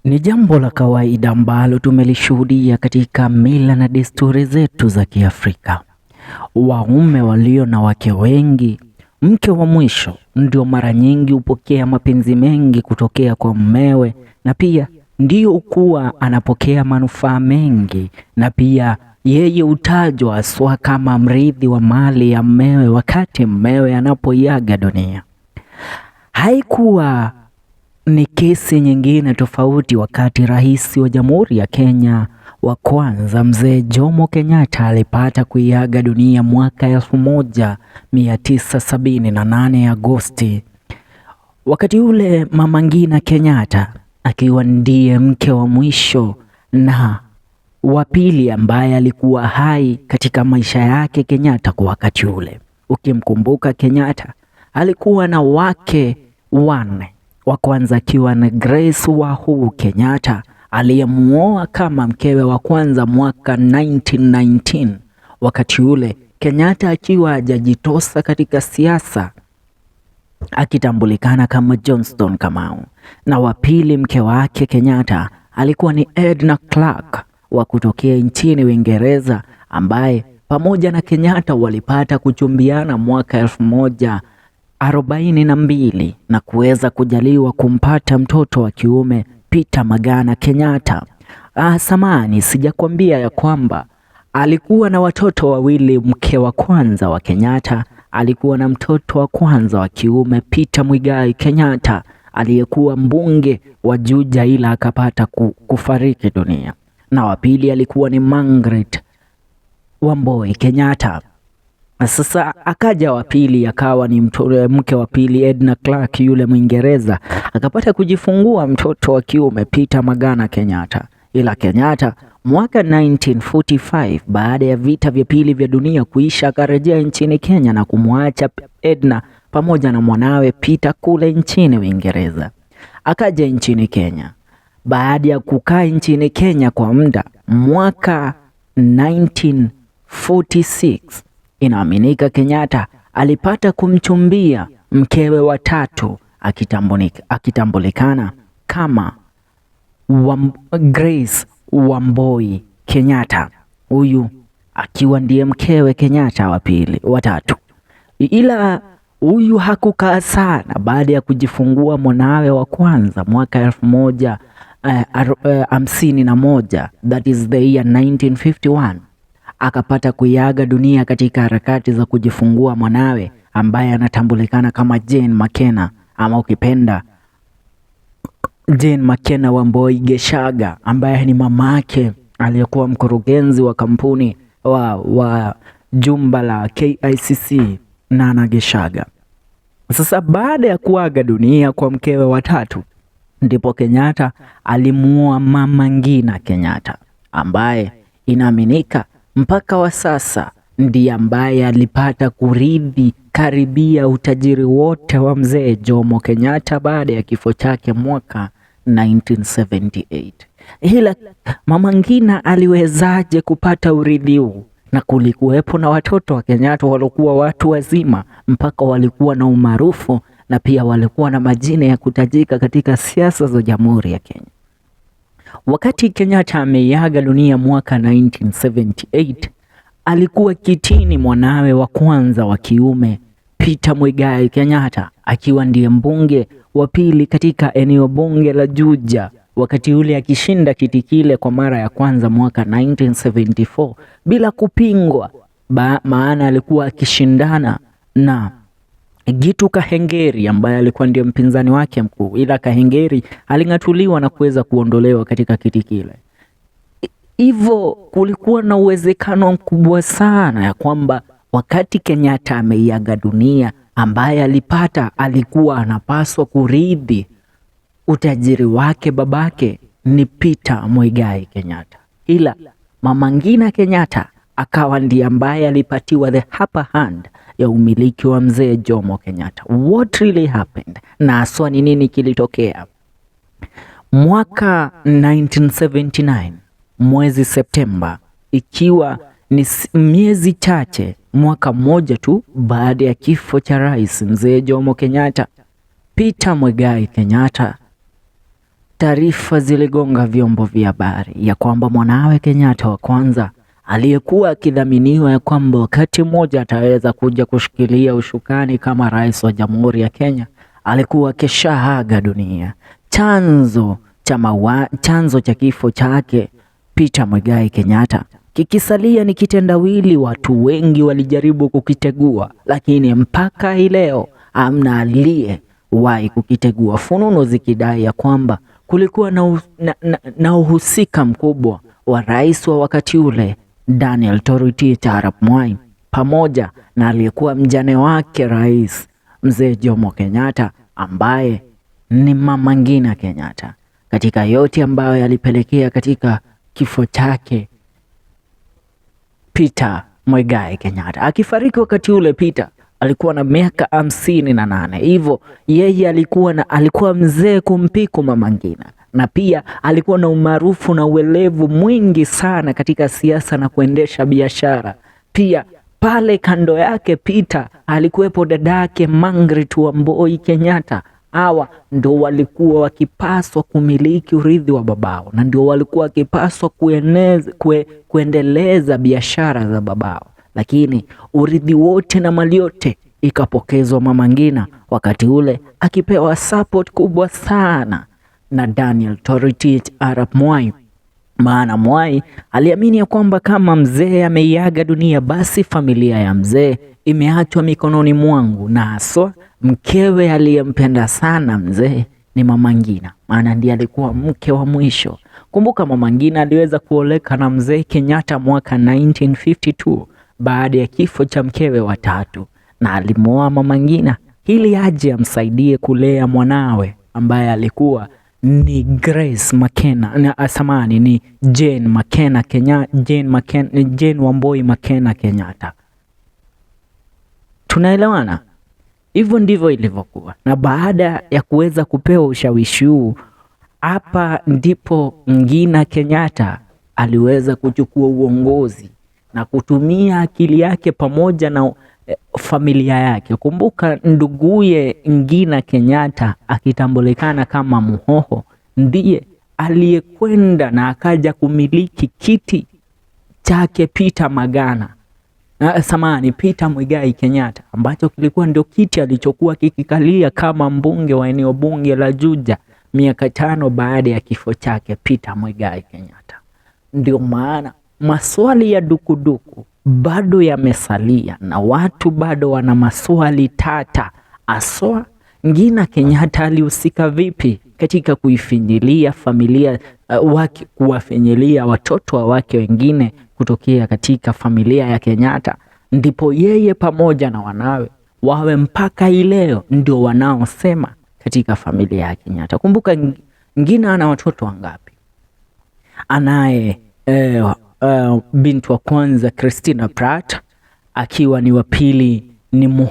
Ni jambo la kawaida ambalo tumelishuhudia katika mila na desturi zetu za Kiafrika. Waume walio na wake wengi, mke wa mwisho ndio mara nyingi hupokea mapenzi mengi kutokea kwa mmewe, na pia ndiyo kuwa anapokea manufaa mengi, na pia yeye hutajwa haswa kama mrithi wa mali ya mmewe wakati mmewe anapoiaga dunia. Haikuwa ni kesi nyingine tofauti wakati rais wa Jamhuri ya Kenya wa kwanza Mzee Jomo Kenyatta alipata kuiaga dunia mwaka 1978 Agosti. Wakati ule Mama Ngina Kenyatta akiwa ndiye mke wa mwisho na wa pili ambaye alikuwa hai katika maisha yake Kenyatta kwa wakati ule. Ukimkumbuka Kenyatta alikuwa na wake wanne, wa kwanza akiwa na Grace Wahu Kenyatta aliyemuoa kama mkewe wa kwanza mwaka 1919. Wakati ule Kenyatta akiwa hajajitosa katika siasa akitambulikana kama Johnston Kamau, na wa pili mke wake Kenyatta alikuwa ni Edna Clark wa kutokea nchini Uingereza ambaye pamoja na Kenyatta walipata kuchumbiana mwaka 1042 na kuweza kujaliwa kumpata mtoto wa kiume Peter Magana Kenyatta. Samahani, sijakwambia ya kwamba alikuwa na watoto wawili. Mke wa kwanza wa Kenyatta alikuwa na mtoto wa kwanza wa kiume Peter Muigai Kenyatta aliyekuwa mbunge wa Juja ila akapata kufariki dunia, na wa pili alikuwa ni Margaret Wamboi Kenyatta. Sasa akaja wa pili akawa ni mke wa pili Edna Clark yule Mwingereza, akapata kujifungua mtoto wa kiume Peter Magana Kenyatta. Ila Kenyatta mwaka 1945 baada ya vita vya pili vya dunia kuisha, akarejea nchini Kenya na kumwacha Edna pamoja na mwanawe Peter kule nchini Uingereza. Akaja nchini Kenya. Baada ya kukaa nchini Kenya kwa muda, mwaka 1946 inaaminika Kenyatta alipata kumchumbia mkewe wa tatu akitambulikana kama Grace Wamboi Kenyatta, huyu akiwa ndiye mkewe Kenyatta wa pili wa tatu. Ila huyu hakukaa sana. Baada ya kujifungua mwanawe wa kwanza mwaka 1951, that is the year 1951, akapata kuiaga dunia katika harakati za kujifungua mwanawe ambaye anatambulikana kama Jane Makena, ama ukipenda Jane Makena Wamboi Gachagua, ambaye ni mamake aliyekuwa mkurugenzi wa kampuni wa jumba la KICC Nana Gachagua. Sasa baada ya kuaga dunia kwa mkewe wa tatu, ndipo Kenyatta alimuoa Mama Ngina Kenyatta ambaye inaaminika mpaka wa sasa ndiye ambaye alipata kurithi karibia utajiri wote wa mzee Jomo Kenyatta baada ya kifo chake mwaka 1978. Ila Mama Ngina aliwezaje kupata urithi huu? Na kulikuwepo na watoto wa Kenyatta waliokuwa watu wazima mpaka walikuwa na umaarufu na pia walikuwa na majina ya kutajika katika siasa za Jamhuri ya Kenya. Wakati Kenyatta ameiaga dunia mwaka 1978, alikuwa kitini mwanawe wa kwanza wa kiume Peter Muigai Kenyatta akiwa ndiye mbunge wa pili katika eneo bunge la Juja, wakati ule akishinda kiti kile kwa mara ya kwanza mwaka 1974 bila kupingwa, maana alikuwa akishindana na Gitu Kahengeri ambaye alikuwa ndiye mpinzani wake mkuu, ila Kahengeri aling'atuliwa na kuweza kuondolewa katika kiti kile. Hivyo kulikuwa na uwezekano mkubwa sana ya kwamba wakati Kenyatta ameiaga dunia, ambaye alipata alikuwa anapaswa kurithi utajiri wake babake ni Peter Muigai Kenyatta, ila Mama Ngina Kenyatta akawa ndiye ambaye alipatiwa the upper hand ya umiliki wa mzee Jomo Kenyatta. What really happened? Na haswa ni nini kilitokea? Mwaka 1979 mwezi Septemba, ikiwa ni miezi chache, mwaka mmoja tu baada ya kifo cha rais mzee Jomo Kenyatta, Peter Muigai Kenyatta Taarifa ziligonga vyombo vya habari ya kwamba mwanawe Kenyatta wa kwanza aliyekuwa akidhaminiwa ya kwamba wakati mmoja ataweza kuja kushikilia ushukani kama rais wa Jamhuri ya Kenya alikuwa akishaaga dunia. Chanzo cha kifo chake Peter Muigai Kenyatta kikisalia ni kitendawili. Watu wengi walijaribu kukitegua, lakini mpaka hii leo hamna aliyewahi kukitegua. Fununu zikidai ya kwamba kulikuwa na uhusika mkubwa wa rais wa wakati ule Daniel Toroitich arap Moi pamoja na aliyekuwa mjane wake rais mzee Jomo Kenyatta ambaye ni Mama Ngina Kenyatta, katika yote ambayo yalipelekea katika kifo chake Peter Muigai Kenyatta. Akifariki wakati ule Peter alikuwa na miaka 58. Hivyo yeye alikuwa mzee kumpiku Mama Ngina, na pia alikuwa na umaarufu na uelevu mwingi sana katika siasa na kuendesha biashara. Pia pale kando yake Peter alikuwepo dadake Margaret Wambui Kenyatta. Hawa ndio walikuwa wakipaswa kumiliki urithi wa babao na ndio walikuwa wakipaswa kuendeleza biashara za babao, lakini urithi wote na mali yote ikapokezwa Mama Ngina, wakati ule akipewa support kubwa sana na Daniel Toroitich arap Moi. Maana Moi aliamini ya kwamba kama mzee ameiaga dunia, basi familia ya mzee imeachwa mikononi mwangu, na haswa mkewe aliyempenda sana mzee ni Mama Ngina, maana ndiye alikuwa mke wa mwisho. Kumbuka Mama Ngina aliweza kuoleka na mzee Kenyatta mwaka 1952 baada ya kifo cha mkewe wa tatu, na alimwoa Mama Ngina ili aje amsaidie kulea mwanawe ambaye alikuwa ni Grace Makena, na samahani, ni Jane Makena Kenya, Jane Makena, Jane Wambui Makena Kenyatta. Tunaelewana? Hivyo ndivyo ilivyokuwa. Na baada ya kuweza kupewa ushawishi huu, hapa ndipo Ngina Kenyatta aliweza kuchukua uongozi na kutumia akili yake pamoja na familia yake. Kumbuka nduguye Ngina Kenyatta akitambulikana kama Muhoho ndiye aliyekwenda na akaja kumiliki kiti chake Peter Magana. Samahani, Peter Muigai Kenyatta ambacho kilikuwa ndio kiti alichokuwa kikikalia kama mbunge wa eneo bunge la Juja miaka 5 baada ya kifo chake Peter Muigai Kenyatta. Ndio maana maswali ya dukuduku bado yamesalia na watu bado wana maswali tata, aswa Ngina Kenyatta alihusika vipi katika kuifinyilia familia wake, kuwafinyilia watoto wa wake wengine kutokea katika familia ya Kenyatta, ndipo yeye pamoja na wanawe wawe mpaka hii leo ndio wanaosema katika familia ya Kenyatta. Kumbuka Ngina ana watoto wangapi? Anaye binti wa kwanza Christina Pratt, akiwa ni wa pili ni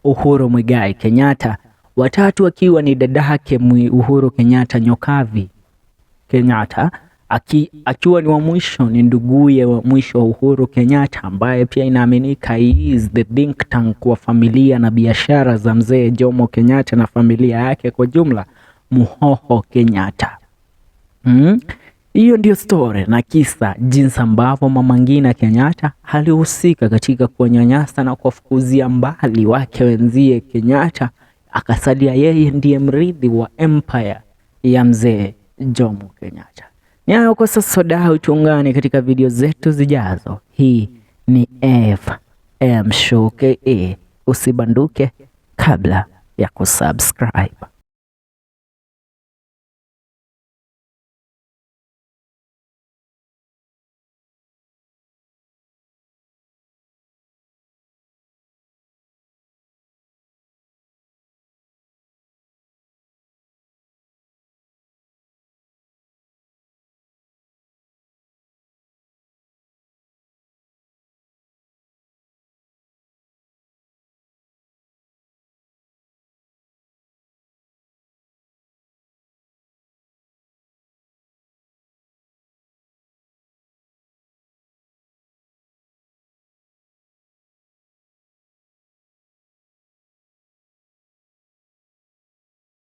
Uhuru Muigai Kenyatta, watatu akiwa ni dadake Uhuru Kenyatta Nyokavi Kenyatta, akiwa ni wa mwisho ni nduguye wa mwisho wa Uhuru Kenyatta ambaye pia inaaminika he is the think tank wa familia na biashara za mzee Jomo Kenyatta na familia yake kwa jumla, Muhoho Kenyatta. Hiyo ndio story na kisa jinsi ambavyo Mama Ngina Kenyatta alihusika katika kuwanyanyasa na kuwafukuzia mbali wake wenzie Kenyatta, akasalia yeye ndiye mrithi wa empire ya mzee Jomo Kenyatta. Ni hayo kwa sasa, wadau, tuungane katika video zetu zijazo. Hii ni FM Show KE. Usibanduke kabla ya kusubscribe.